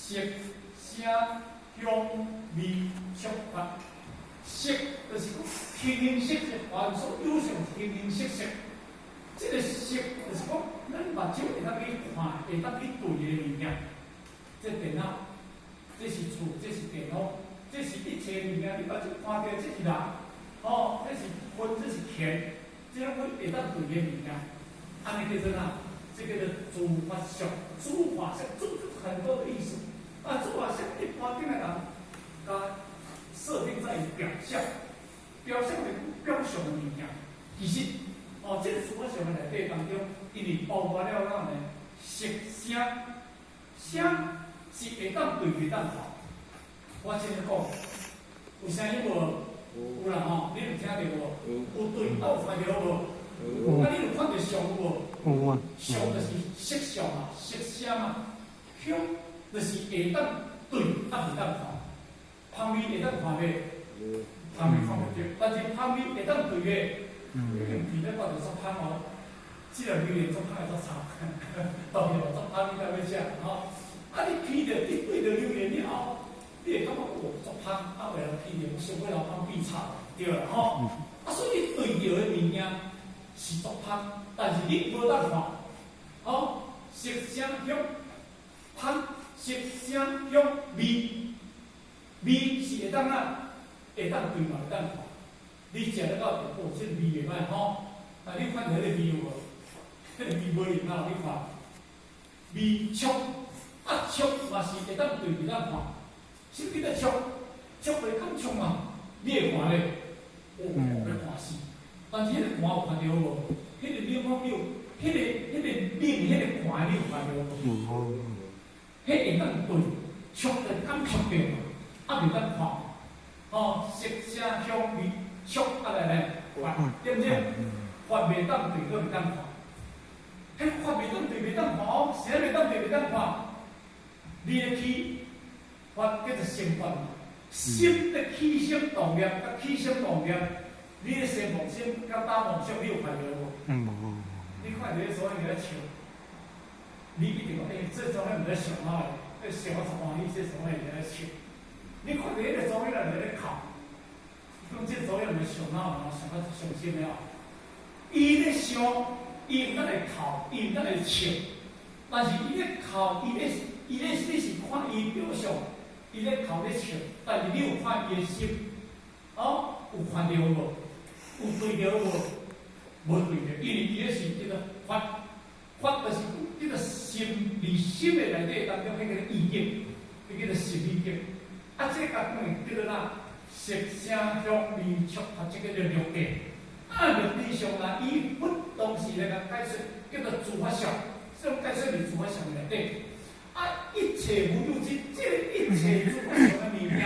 色、聲、香、味、觸、法。色就是講形形色色，凡所有相，形形色色。這個色就是講，咱目睭會當去看，會當去對的物件。這電腦，這是厝，這是電腦，這是一切物件。你目睭看著這是人，哦，這是魂，這是錢，這攏會當對的物件。按呢叫做啥？這叫做諸法相，諸法相，諸很多的意思。啊，諸法相一般頂來人，共設定在表象，表象的表象的物件。其實，哦，這個諸法相的內底當中，因為包括了啥呢？色聲，聲是會當對袂當看。我先講，有聲音無？有啦吼，你有聽著無？有對，啊有看著無？啊，你有看著相無？有啊。相就是色相嘛，色聲嘛，香就是會當對，啊袂當看。香味會當看袂？香味看袂著，但是香味會當對的，因為鼻咧聞著足香哦。這個榴蓮足香會足臭，當然嘛足香，你才欲食吼。啊，你聞著，你對著榴蓮了後，你會感覺哦足香，啊，有人聞著上尾老香變臭，對啦吼。啊，所以你對著的物件是足香，但是你無當看，吼，色聲香，香色聲香味，味是會當啊，會當對嘛會當看。你食了到哦，這個味袂歹吼。啊，你看著彼個味有無？彼個味無靈啊，你看，味觸，啊觸嘛是會當對會當看。啥物叫做觸？觸就是感觸嘛，你會寒咧？哦，欲寒死。但是彼個寒有看著無？彼個冷風有，彼個冷，彼個寒你有看著無？有。彼會當對，觸就感觸著嘛，啊袂當看。哦，色聲香味觸啊來來，法，對毋對？法袂當對，閣袂當看。彼法袂當對，袂當看哦，啥袂當對，袂當看？你咧起法叫做心法嘛，心咧起心動念，佮起心動念，你咧先妄想佮打妄想，你有看著無？嗯，無。你看著彼所謂咧笑，你一定講，欸，這種人毋咧想我的，想我足歡喜，這種人咧笑。你看著彼個祖兒仔咧哭，講這祖兒毋咧想我，想我傷心的哦。伊咧想，伊毋但會哭，伊毋但會笑，但是伊咧哭，伊咧伊咧你是看伊表象，伊咧哭咧笑，但是你有看伊的心，哦，有看著無？有對著無？無對著，因為伊咧是叫做法，法就是叫做心，佇心的內底當中，彼個意境，彼叫做心意境。啊，這個講的叫做啥？色聲香味觸法，這個叫六地。啊，六地上啊，以佛當時來共解說，叫做諸法相，這種解說佇諸法相內底。啊，一切無有之，這個一切諸法相的物件，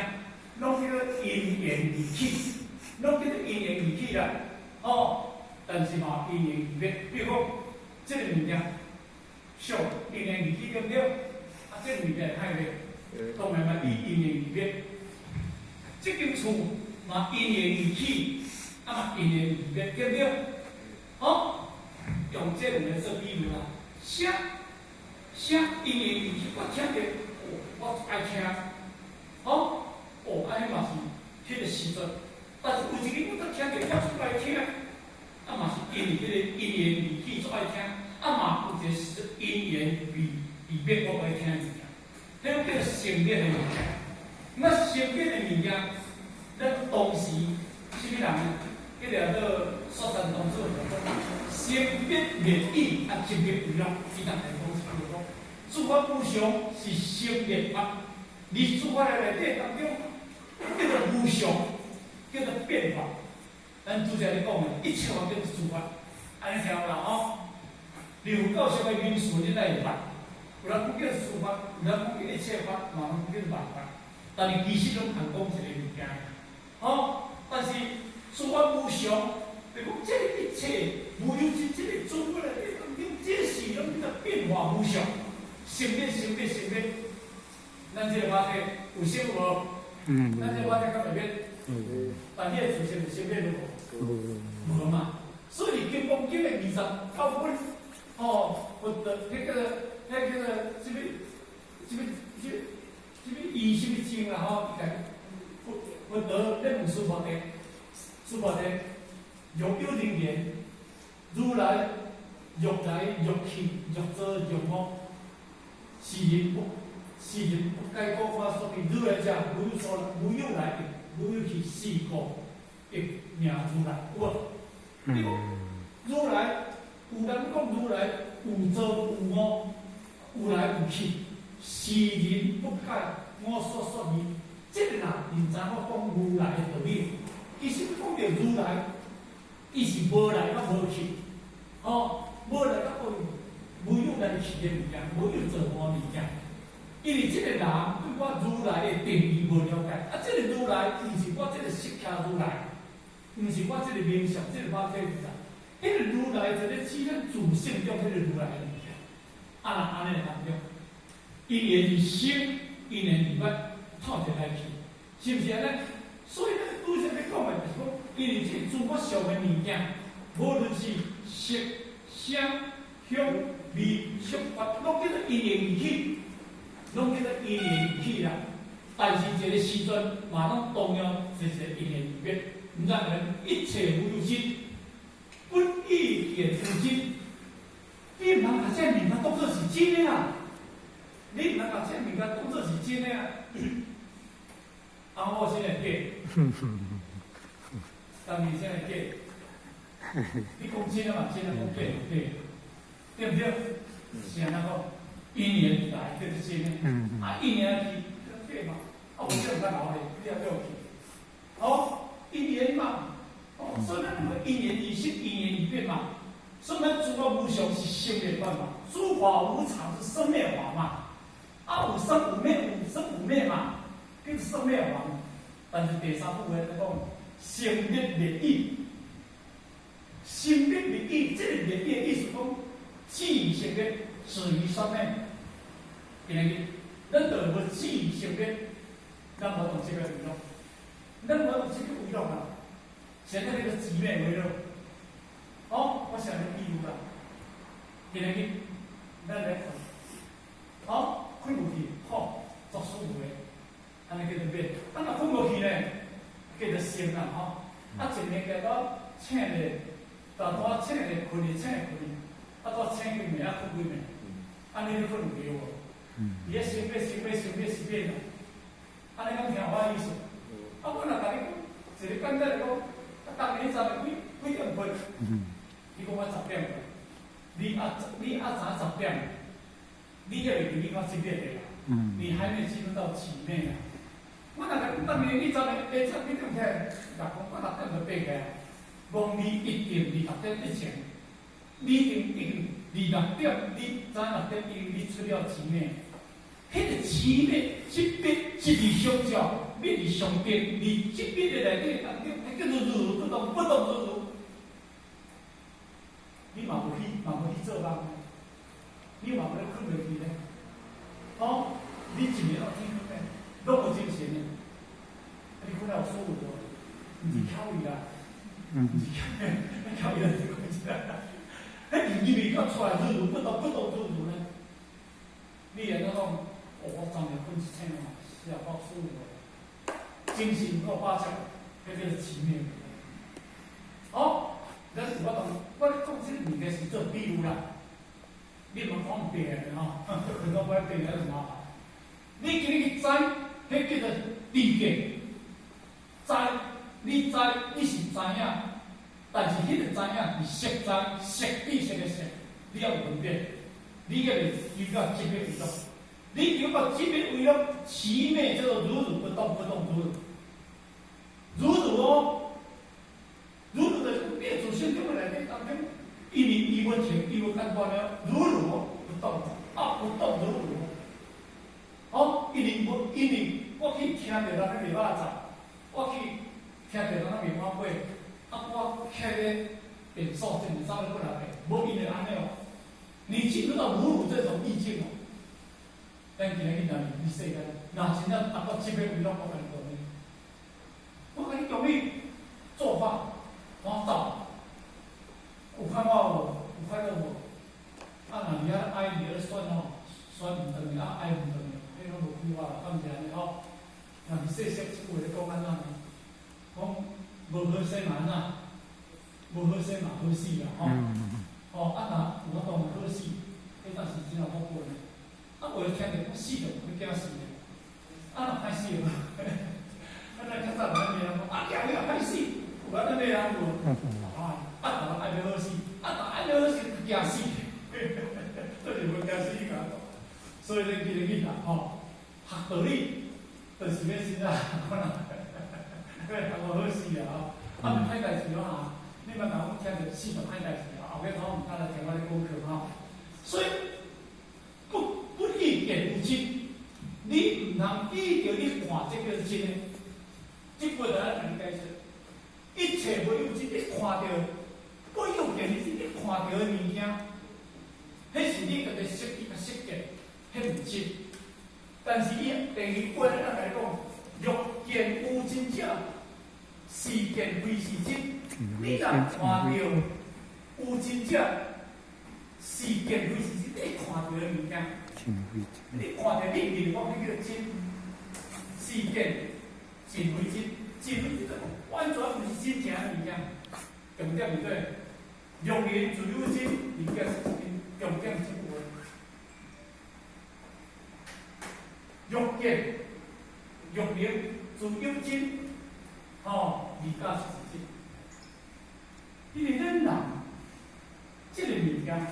攏叫做因緣而起，攏叫做因緣而起啦。哦，但是嘛，因緣而滅。比如講，這個物件，相因緣而起，對毋對？啊，這個物件會歹袂？當然嘛，伊因緣而滅。這間厝嘛，因緣而起，啊嘛因緣而滅，對毋對？哦，用這兩個做比喻啦。聲聲因緣而起，我聽著，哦，我愛聽，哦，哦，按呢嘛是彼個時陣。但是有一個我聽著，我足愛聽，啊嘛是因為彼個因緣而起，足愛聽，啊嘛有一個時陣因緣而滅，我愛聽物件。彼種叫做生滅的物件。那生滅的物件，咱當時啥物人呢？彼個叫做雪山童子就講：生滅滅已，啊，寂滅為樂。伊當來講是講，諸法無常是生滅法。佇諸法的內底當中，叫做無常，叫做變化。咱拄才咧講的，一切法叫做諸法，按呢聽有啦吼？六教上的名詞，你哪會捌？有人講叫諸法，有人講叫一切法，嘛有人講叫萬法。但是其實攏通講一個物件，吼。但是諸法無常，就講這個一切無有之，這個諸法內底當中，這是攏叫做變化無常，生滅生滅生滅。咱這個肉體有生無？咱這個肉體敢會滅？但你的自性有生滅無？無嘛。所以《金剛經》的29分，哦，佛的彼個、彼個、這個、這個、這個。物經啦吼，伊共佛佛陀咧問須菩提，須菩提若有人言，如來若來若去，若做若無，是人不是人不解故，我說明如來者，無有所來，無有來亦無有去，是故亦名如來。有無？你講如來，有人講如來有做有無，有來有去，是人不解我所說義。這個人毋知我講如來的道理，其實講著如來，伊是無來佮無去，哦，無來佮無去，無有來去的物件，無有做無物件。因為這個人對我如來的定義無了解，啊，這個如來毋是我這個釋迦如來，毋是我這個名相，這個肉體如來，彼個如來就咧指咱自性中彼個如來的物件。啊，若按呢當中，因緣是生，因緣是滅，透一來去，是毋是按呢？所以咱拄才咧講的就是講，因為這個諸我相的物件，無論是色、聲、香、味、觸、法，攏叫做因緣而起，攏叫做因緣而起啦。但是一個時陣嘛，攏同樣是一個因緣而滅。毋知影一切無有真，本意見有真。你毋通共這物件當做是真的啦！你毋通共這物件當做是真的啊！啊，我先來假，當你先來假，你講真的嘛真的，講假就假，對毋對？是按怎講？因緣來叫做真的，啊，因緣去叫假嘛。啊，有這毋通熬咧，你也叫去。好，因緣嘛，哦，所以咱講因緣而生，因緣而變嘛。所以咱諸法無常是生滅法嘛，諸法無常是生滅法嘛。啊，有生有滅，有生有滅嘛，叫做生滅法。但是第三句話咧講，生滅滅已，生滅滅已，這個滅已的意思講，止於生滅，止於三昧。今日咱就無止於生滅，咱無動這個為樂，咱無動這個為樂啦。現在那個寂滅為樂。哦，我想你比喻啦，今日咱來困，哦，困無去，好，足舒服的，按呢叫做滅。啊，若困無去呢，叫做生啦，吼。啊，一暝起來醒咧，大拄仔醒咧，困咧醒困咧，啊，拄醒幾暝啊，困幾暝，按呢你困有對無？伊咧生滅生滅生滅是滅啦。按呢敢聽有我意思？啊，我若共你講，一個簡單來講，啊，當年昨暝幾幾點困？你講我十點，你猶早10點，你猶未入到寂滅的啦，你還沒進入到寂滅啊。我若共你當年你昨暝下晝幾點起來？若講我6點就爬起來，講你一定26點以前，你一定已經26點，你早6點已經你出了寂滅。彼個寂滅，寂滅是佇相照，滅佇相定，佇寂滅的內底當中，彼叫做如如不動，不動如如。你嘛無去，嘛無去做夢，你嘛無咧睏袂去咧，哦，你一暝攏天睏咧，攏無精神的，啊，你睏了有舒服無？毋是巧伊啦，毋是巧伊，巧伊就是講這，彼入去到出來如如不動，不動如如呢？你會怎講？哦，我昨暝睏一醒哦，是啊，夠舒服的，精神夠飽足，彼叫做寂滅。哦。咱有法度，我咧講這個物件是做比喻啦，你毋通講白的吼，很多我白的就麻煩。你今日去知，彼叫做知見，知，你知你是知影，但是彼個知影是識知，識知識的識，你要有分別，你猶未入到寂滅為樂，你入到寂滅為樂，寂滅叫做如如不動，不動如如，如如哦。如如就是變自性中的內底當中，因為伊無停，伊無間斷了，如如不動，啊不動如如。哦，因為無，因為我去聽著人咧賣肉粽，我去聽著人咧賣碗粿，啊我徛咧便所前走咧過來無因為按呢哦，你進入到如如這種意境哦，咱今日去若入去世間，若真正達到這個位，我共你講，我共你講你做法。我走，有快樂無？有快樂無？啊，若佇遐愛佇遐選吼，選毋轉去，啊愛毋轉去，彼攏無規劃，敢毋是按呢吼？若是細說這句話咧講按怎呢？講無好勢嘛按怎？無好勢嘛好死啦吼！哦，啊若有法度好死，彼當時真有福報呢。啊，有的聽著講死就欲驚死咧，啊若歹死無？啊，咱較早有按呢人講，啊驚你若歹死，有按呢人無？啊，啊若愛欲好死，啊若愛欲好死就驚死，就是無驚死你共我講。所以恁記得囡仔吼，學道理就是欲怎啊？可能欲學好死啊吼！啊，毋歹代誌咯哈！你莫講聽著死就歹代誌啊，後尾頭毋敢來聽我咧講課吼。所以不意見有真，你毋通依著你看這叫做真的。這句就愛共你解釋，一切無有真，你看著不有見你真，你看著的物件，彼是你家己識伊共識見，彼毋真。但是伊第二句咱共你講，若見有真者，是見非是真。你若看著有真者，是見非是真，你看著的物件，你看著你認為講彼叫做真，是見真非真，真非真，完全毋是真正的物件。重點是對，若名自有真，離假是真，重點是這句話。若見若名自有真，吼，離假是真。因為咱人這個物件，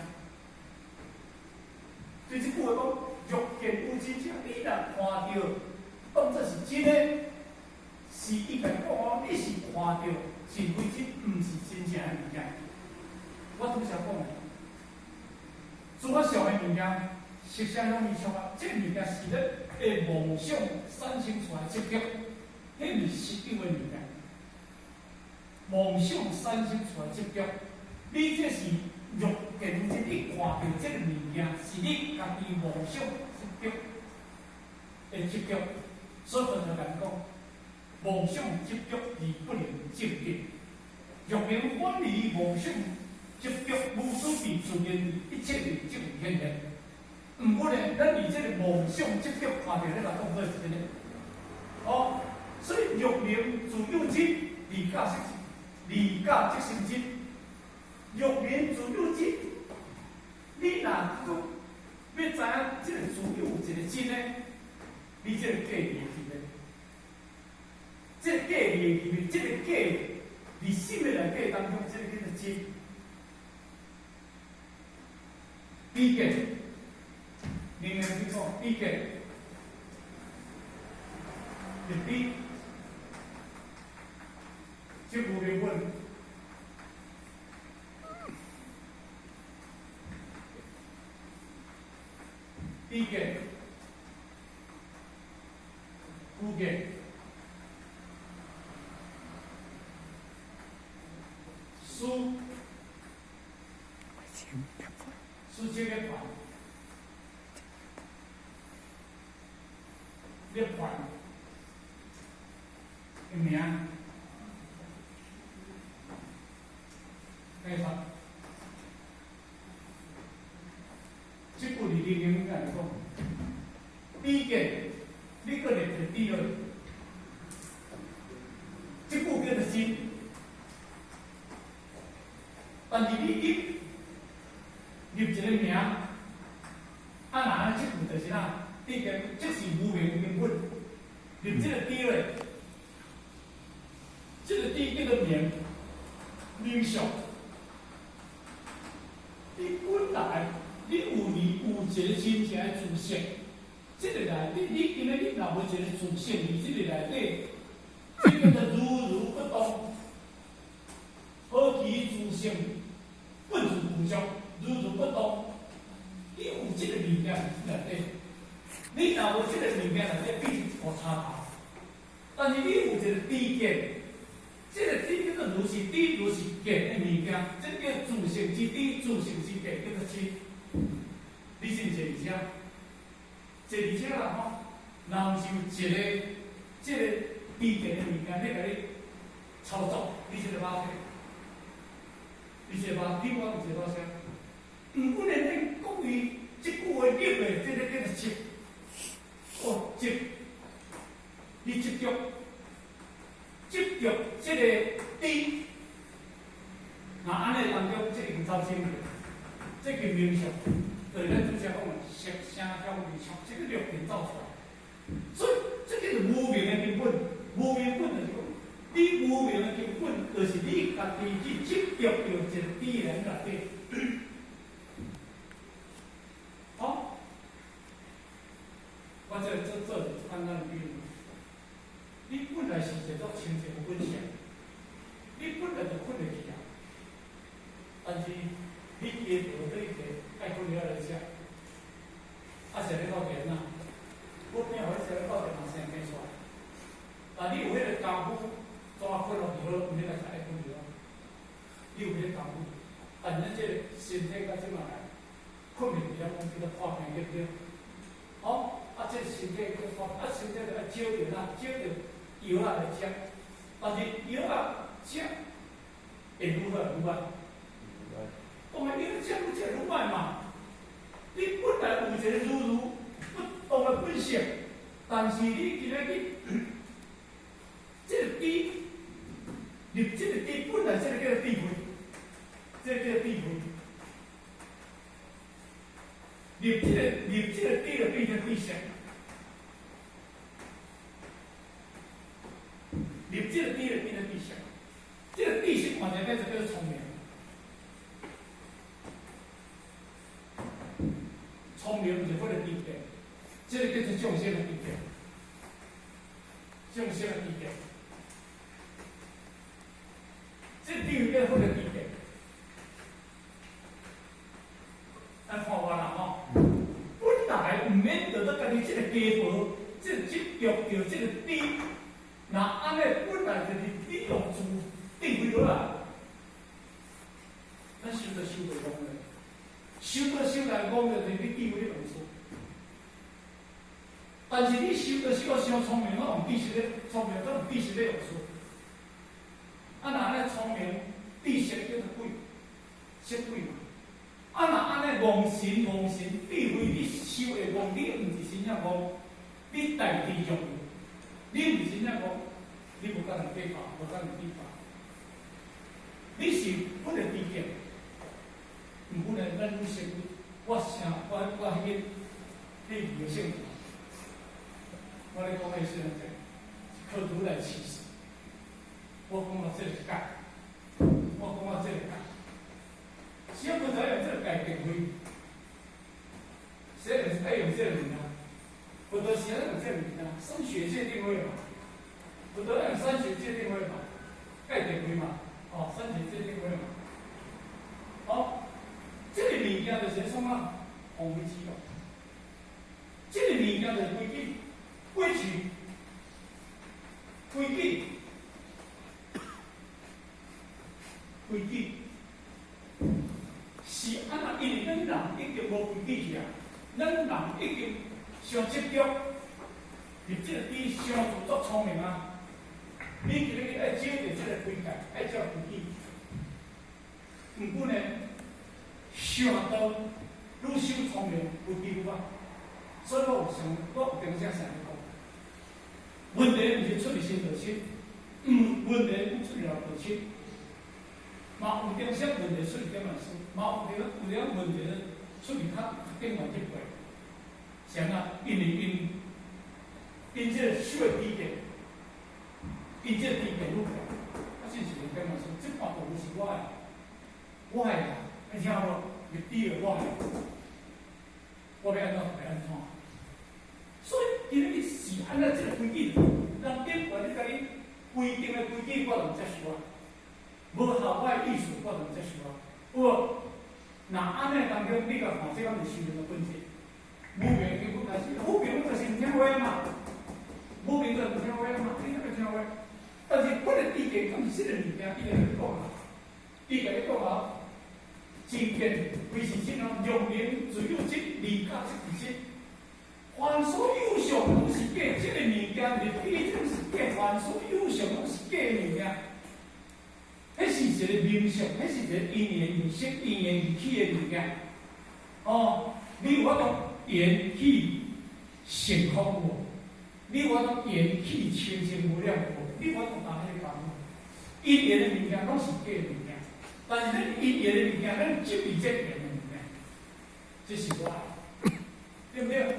對這句話講，若見有真者，你若看著當作是真的，是伊共你講哦，你是看著是非真，毋是真正的物件。我拄才講的，諸我上的物件，實相攏伊像啊，這個物件是咧會妄想產生出來執著，彼毋是實有的物件。妄想產生出來執著，你這是若見有真，你看著這個物件是你家己妄想執著的執著，所以佛就共你講，妄想執著而不能證得。若能遠離妄想執著，無所被自然一切的證顯現。毋過呢，咱佇這個妄想執著看著咧，來當做是真的。哦，所以若名自有真，離假即離假即成真。若名自有真，你若講欲知影這個自有一個真呢，你這個假會記咧？這個假會記咧？這個假佇心的內底當中，這個叫做真。彼見，明明去講彼見，立彼，即無明本。彼見，彼見，思，思這個槃，涅槃的名，解釋。這句佇靈應該來講，彼見，你閣立一個彼落，這句叫做真。但是你立立一個名，啊，若按呢這句就是啥？彼見即是無明根本，立這個彼落，這個彼叫做名，名相。你本來你有你有一個真正的自性，這個內底你今日你若無一個自性佇這個內底，這叫做如如不動，何其自性，本自具足，如如不動。你有這個物件佇內底，你若無這個物件內底，變成一個差頭。但是你有一個知見，這個知叫做如是知，如是見的物件，這叫自性之知，自性之見，叫做真。你是毋是坐車？坐佇車啦吼，若毋是有一個這個知見的物件咧共你操作，你這個馬車，你這個馬，你我毋是馬車。毋過呢，咱講伊這句話立的，這個叫做執，哦，執，你執著，執著這个知，若按呢當中，這已經走清去，這個名相，就是咱拄才講的色聲香味觸，這个六塵走出來。所以，這个是無明的根本，無明本就是講，你無明的根本，就是你家己去執著著一个知緣內底。好，我這做做一個簡單的比喻，你本來是一個足清淨的本性，你本來就睏會去啊，但是你加無對一個愛睏了來食，啊，食咧到電啊，我聽予你食咧到電嘛，生生出來。但你有彼个功夫，怎啊睏落去好，毋免來食愛睏去好。你有彼个功夫，但是咱這個身體到這馬來，睏袂去了，講叫做破病對不對？好，啊，這身體叫破，啊，身體就愛招著啦，招著藥仔來食，但是藥仔食會愈來愈歹。當然，藥食愈食愈歹嘛。你本來有一個如如不動的本性，但是你今仔日這個知，入這個知本來這個叫做智慧，這個叫做智慧。入這個知就變成知識，入這個知就變成知識，這個知識換一個就叫做聰明。聰明就是彼个知見，這個叫做眾生的知見，眾生的知見，這個智慧叫彼个知見。咱看完啦吼，本來毋免著做家己這個家婆，這個執著著這個知，若按呢本來就是你用自智慧落來，咱修就修袂戇咧，修到修來戇就是你智慧用錯。但是你修到修到傷聰明，攏用知識咧，聰明攏用知識咧用錯。啊，若按呢聰明，知識叫做鬼，色鬼嘛。啊，若按呢戇神戇神，智慧你修會戇，你毋是真正戇，你代志用，你毋是真正戇，你無佮人比較，無佮人比較，你是彼个知見，毋過呢，咱愈識，我想我我彼个彼個性，我咧講的時陣，是靠如來起誓。我講到這個界，我講到這個界，誰不知用這個界定位？誰愛用這個物件？佛陀是愛用這個物件，三學界定位嘛。佛陀用三學界定位嘛，界定位嘛，哦，三學界定位嘛。好，這個物件就是創啊，防微知咯。這個物件就是規矩，過去，規矩，規矩，是按怎？因為咱人已經無規矩去啊，咱人已經傷執著，入這個知傷自作聰明啊！你今日愛照著這個規矩，愛照規矩。毋過呢，想到愈修聰明，規矩愈歹。所以我有想，我有當時成日講，問題毋是出佇心就失，毋問題毋出佇腦就失。嘛有當時問題出佇點樣事，嘛有當有當問題出佇較較頂懸這塊。啥啊？因為𪜶𪜶這個修的知見，𪜶這個知見愈強，啊，真是點樣說？這塊道是我的，我的啦，你聽無？入知的我的，我欲按怎就欲按怎。所以今日是按怎這個規矩，人頂懸你共伊規定的規矩，我就毋接受啊。無合我的意思，我就毋接受啊。有無？若按呢當中，你共看，這敢是修行的本質？無明根本就是無明，就是毋聽話嘛。無明就毋聽話嘛，你哪會聽話？但是彼個知見，敢是這個物件，伊會講啊，伊共你講啊，真見唯是真哦，用明自有執，離假即是實。凡所有相，攏是假。這個物件入彼種是假，凡所有相，攏是假物件。彼是一個名相，彼是一個因緣而生、因緣而起的物件。哦，你有法度緣起性空無？你無法度緣起清淨無量果，你無法度達彼個功夫。因緣的物件攏是假的物件，但是咱因緣的物件，咱執佇這緣的物件，這是我的，對毋對？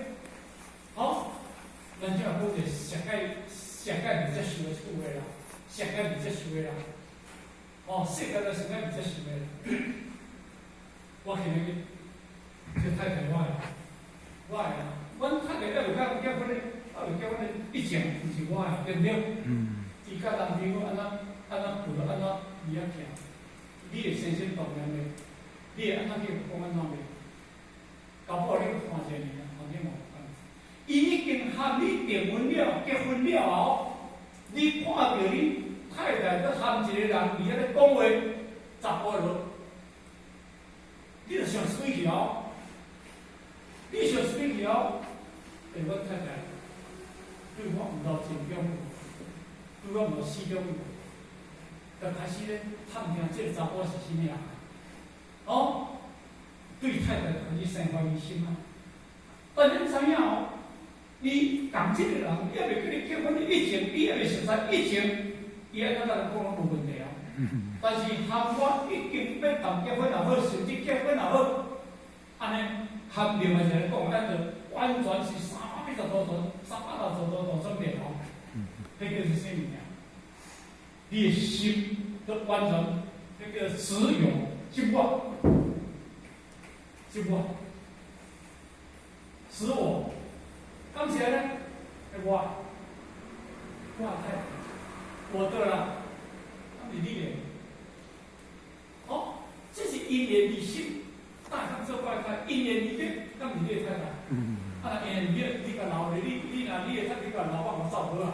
好，咱這講一個世界，世界未接受的句話啦，世界未接受的啦，哦，世界的世界未接受的。我今日這太太我的，我的啦，阮太太猶未甲結婚咧，猶未結婚咧，以前毋是我的，對毋對？伊佮男朋友按怎按怎陪按怎伊遐徛，你會生心動念袂？你會按怎去講按怎袂？搞不好你看一個爾，看你無共。伊已經和你訂婚了，結婚了後，你看著你太太閣含一個人佇遐咧講話，查埔落，你就想水去哦，你想水去哦，欸，阮太太對我毋留情感，對我毋留死忠，就開始咧探聽這個查埔是啥物人，哦，對太太開始生懷疑心啊。但是你知影哦，你共這個人猶未佮你結婚以前，你猶未熟似以前，伊按怎共人講攏無問題哦。但是含我已經欲共結婚也好，甚至結婚也好，按呢含另外一個講，咱就完全是310度轉，360度轉變哦。彼叫做啥物件？你的心都完全彼叫執有執我，執我，執我，敢是按呢？我，我太太，我的啦，敢是你的？哦，這是因緣離心，大康做怪怪，因緣離的，敢是你的太太？啊，因緣你你共留咧，你你若你的太太共留，我嘛走好啊。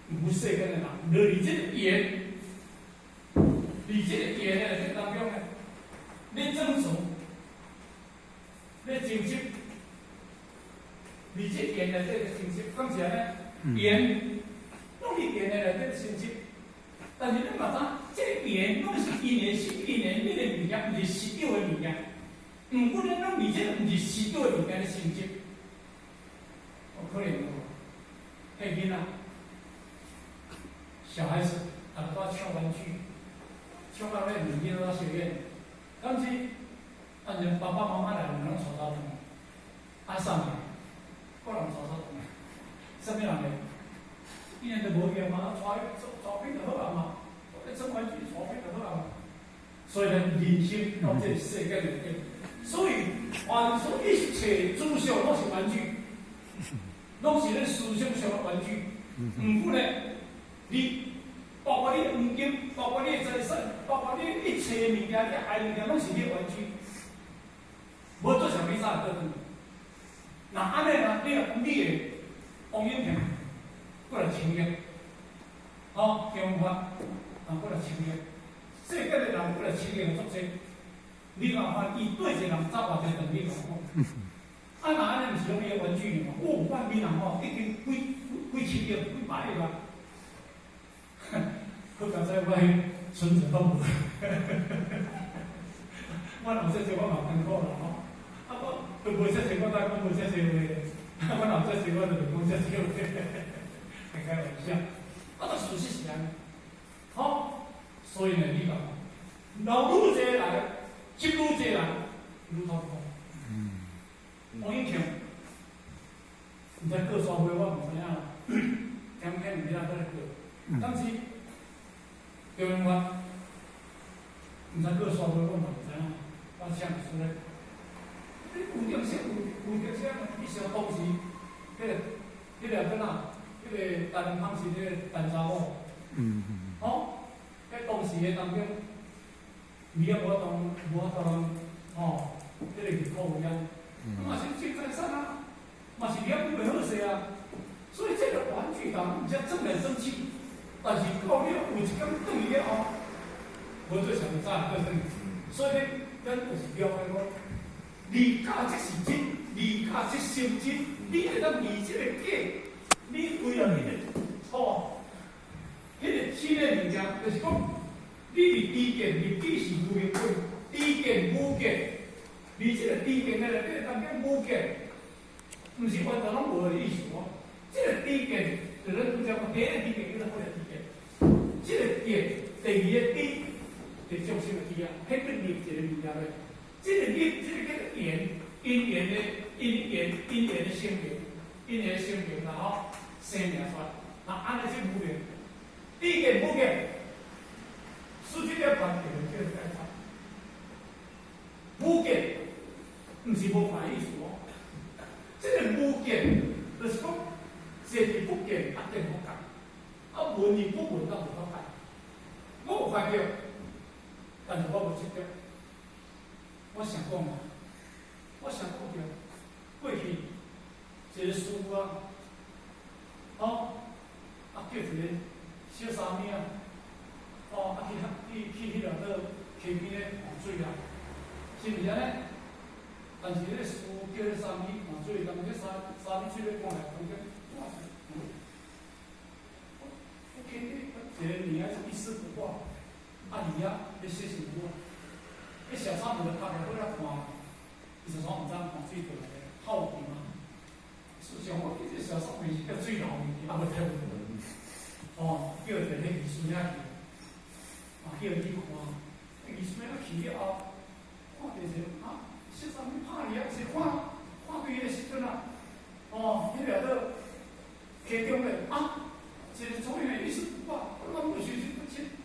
無世間的人，落佇這個緣，佇這個緣的這當中呢，咧爭執，咧爭執，佇這緣的這個爭執，敢是按呢？緣，攏佇緣的內底爭執，但是你嘛知，這個緣攏是因緣生因緣，彼個物件毋是實有的物件，毋過咱攏佇這個毋是實有的物件咧爭執，有可能無？彼囡仔。小孩子，逐個都搶玩具，搶到咧物件都相厭。敢是，按陣爸爸媽媽來，攏帶走轉來，啊啥物？個人帶走轉來，啥物人咧？伊人就無用嘛，帶帶去就好啊嘛，咧耍玩具帶去就好啊嘛。所以咱人生到這個世界內底，所以凡所一切諸相攏是玩具，攏是咧思想上的玩具。毋過咧，你包括你的黃金，包括你的財產，包括你一切物件，你愛物件，攏是你的玩具。無做啥物啥會倒轉。若按呢啦，你若講你的王永慶過來簽約，吼，中法啊過來簽約，世界的人過來簽約足濟，你若看伊對一個人走偌濟頓，你講啊，若按呢毋是攏伊的玩具嘛？哦，阮閩南吼已經幾幾千億、幾百億啊！好佳哉，我彼存折攏無，我若有這濟，我嘛艱苦啦吼。啊，我都無這濟，我當講無這濟話。我若有這濟，我就袂講這濟話。開開玩笑，啊，但事實是按呢，吼。所以呢，你講，留愈濟人，執愈濟人，愈痛苦。王永慶，毋知過煞未，我毋知影啦。聽聽毋知影佇咧過，當時中央法，毋知過煞未，我嘛毋知影。我請出來，你有點說有有點說，你想當時，彼個叫哪？彼個陳芳是彼個陳查某。吼，彼當時的當中，伊也無法度無法度通，吼，彼個入庫遐，嘛是爭財產啊，嘛是掠袂好勢啊。所以這個玩具人毋才轉來轉去，但是到了有一工轉去了後，無做啥物早過轉去。所以咧，咱就是了解講，離假即是真，離假即成真。你會當離這個假，你為了彼個吼，彼個真的物件，就是講，你佇知見入彼是無明分，知見無見，離這個知見的內底當中無見，毋是完全攏無的意思哦。這個知知見，就咱拄才講第一個知見叫做不了知見。這個見，第二個知，是眾生的知啊，彼個立一個物件咧。這個立，這個叫做緣，因緣的因緣，因緣的生命，因緣的生命啦吼，生命出來。那按呢是無明，知見無見，失去了關係就叫做解脫。無見，毋是無看的意思哦。這個無見，就是講，坐而不見，啊見無覺，啊聞而不聞，啊無法解。我有看著，但是我無執著。我想講啊，我想講著，過去一個師父啊，哦，啊叫一個小沙彌啊，哦，啊去去去彼個倒溪邊咧看水啊，是毋是按呢？但是彼個師父叫彼沙彌看水，但是彼沙彌喙咧看來看去，哇！我見一個女仔一絲不掛，啊佇遐咧洗身軀啊，彼小沙彌就拍開好來看，伊就講毋知看水倒來好奇嘛。想講這小沙彌是叫水流去，啊無睇無。哦，叫一個彼義師仔去，啊叫伊去看，彼義師仔去了後，看著是啊，小沙彌拍佇遐是看看對彼個時陣啊，哦，彼個倒溪中咧啊。一個總有一絲不掛，我諗無想這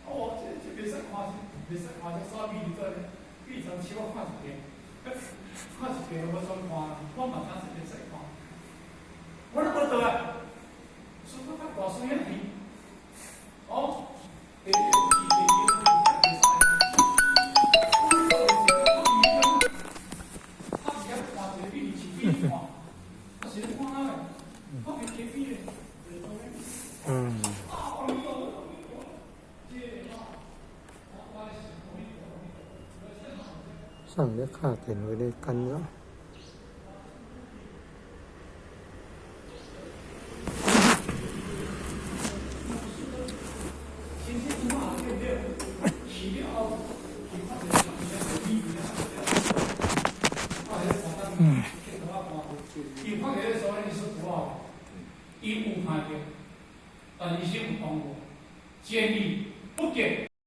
哦，這袂使看，袂使看這沙彌佇這咧，變成試我看一遍，看一遍我總看，我嘛知是袂使看，我都無倒啊，師父較大聲去，哦，第一第二袂使，他伫遐看一個比利市比看，啊是咧看哪個？看佇溪邊咧，嗯。上咧敲電話咧干擾。嗯。伊有看著，但伊心有防護，見而不見。